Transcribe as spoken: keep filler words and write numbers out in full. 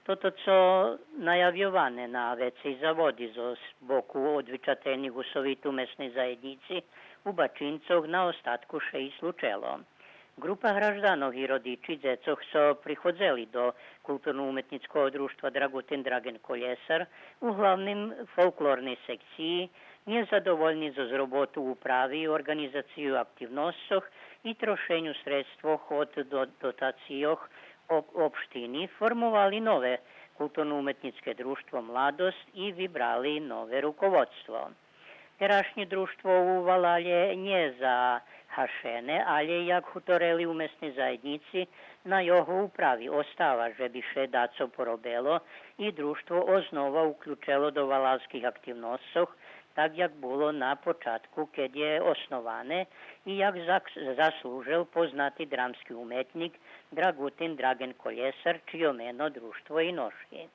Тото цо наявйоване на вецей заводи зоз боку одвичательних у Совиту месней заєднїци у Бачинцох на остатку ше и случело. Ґрупа гражданох и родичи дзецох цо приходзели до Културно-уметнїцкого дружтва Драгутин Драґен Колєсар, углавним фолклорней секциї, нєзадовольни зоз роботу управи и орґанизацию активносцох и трошеню средствох од до-, дотацийох об-, обштини, формовали нове Културно-уметнїцке дружтво Младосц и вибрали нове руководство. Терашнє дружтво у валалє нє загашене, алє, як гуторели у месней заєднїци, на його управи остава же би ше дацо поробело и дружтво ознова уключело до валалских активносцох, так як було на початку, кед є основане, и як зак-, заслужел познати драмски уметнїк Драгутин Драґен Колєсар, чийо мено дружтво и ноши.